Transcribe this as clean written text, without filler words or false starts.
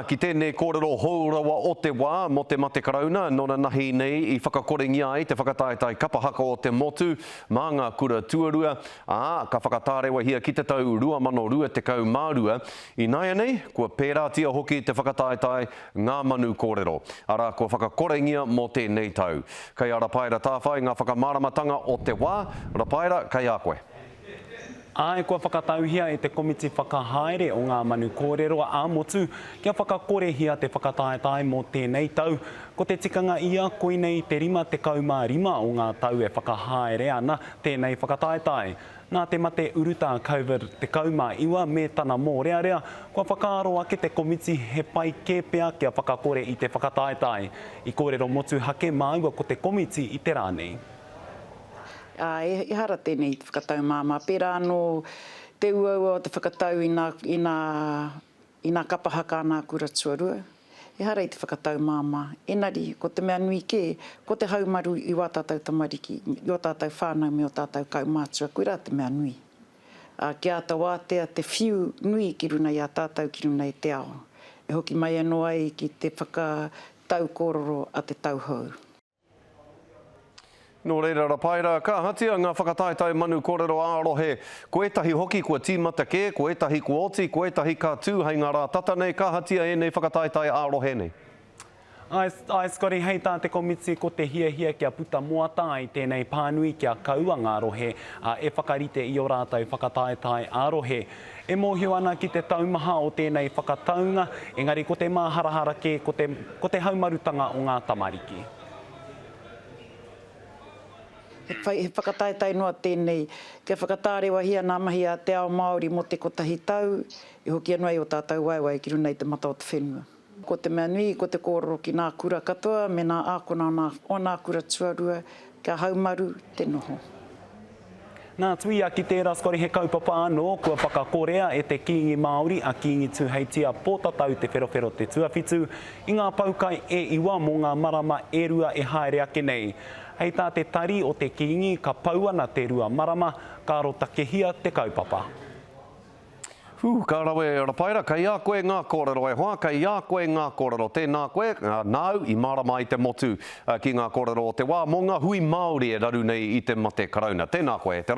Nā, ki tēnei kōrero hou rawa o te wā mō te mate karauna, nonanahi nei i whakakorengia ai te whakataetae kapa haka o te motu mā ngā kura tuarua, ā, ka whakatārewahia ki te tau 2022. Ināianei, kua pērātia hoki te whakataetae Ngā Manu Kōrero, arā, kua whakakorengia mō tēnei tau. Kei a Rapaera Tāwhai ngā whakamāramatanga o te wā. Rapaera, kei a koe. Āe, kua whakatauhia e te komiti whakahaere o Ngā Manu Kōrero ā-Motu kia whakakorehia te whakataetae mō tēnei tau. Ko te tikanga ia, koinei te 55 o ngā tau e whakahaere ana tēnei whakataetae. Nā te mate urutā Covid 19 me tana mōrearea, kua whakaaro ake te komiti he pai kē pea kia whakakore i te whakataetae. I kōrero motuhake māua ko te komiti i te rā nei. Ā, ehara tēnei i te whakatau māmā. Pērā anō te uaua o te whakatau ina, ina, ina kapa haka ana a kura tuarua. Ehara i te whakatau māmā. Engari, ko te mea nui kē, ko te haumaru i wā tātou tamariki, i ō tātou whānau me ō tātou kaumātua, koirā te mea nui. Ā, kia āta wātea te whiu nui ki runa i a tātou ki runa i te ao. E hoki mai anō ai ki te whakatau kōrero a te tau hou. Nō reira, Rapaera, ka ahatia ngā whakataetae manu kōrero ā-rohe? Ko ētahi hoki kua tīmata kē, ko ētahi kua oti, ko ētahi ka tū hei ngā rā tata nei, ka ahatia ēnei whakataetae ā-rohe nei? Āe, āe Scotty, hei tā te komiti ko te hiahia kia puta moata ai tēnei pānui kia kaua ngā rohe e whakarite i ō rātou whakataetae ā-rohe. E mōhio ana ki te taumaha o tēnei whakataunga, engari ko te māharahara kē ko te, ko te haumarutanga o ngā tamariki. He whai, he whakataetae noa tēnei kia whakatārewahia nā mahi a te ao Māori mō te kotahi tau e hoki anō ai ō tātou waewae ki runa i te mata o te whenua. Ko te mea nui, ko te kōrero ki nā kura katoa me nā ākona o nā kura tuarua kia haumaru te noho. Nā Tuia ki tērā Scotty he kaupapa anō kua whakakorea e te Kīngi Māori a Kīngi Tūheitia Pōtatau Te Wherowhero Te Tuawhitu i ngā poukai e iwa mō ngā marama e rua e haere ake nei. Hei tā te tari o te Kīngi ka pau ana te rua marama ka arotakehia te kaupapa. Whew, ka rawe Rapaera, kei a koe ngā kōrero e hoa, kei a koe ngā kōrero. Tēnā koe, nāu i mārama ai te motu ki ngā kōrero o te wā mō ngā hui Māori e raru nei i te mate karauna. Tēnā koe e te.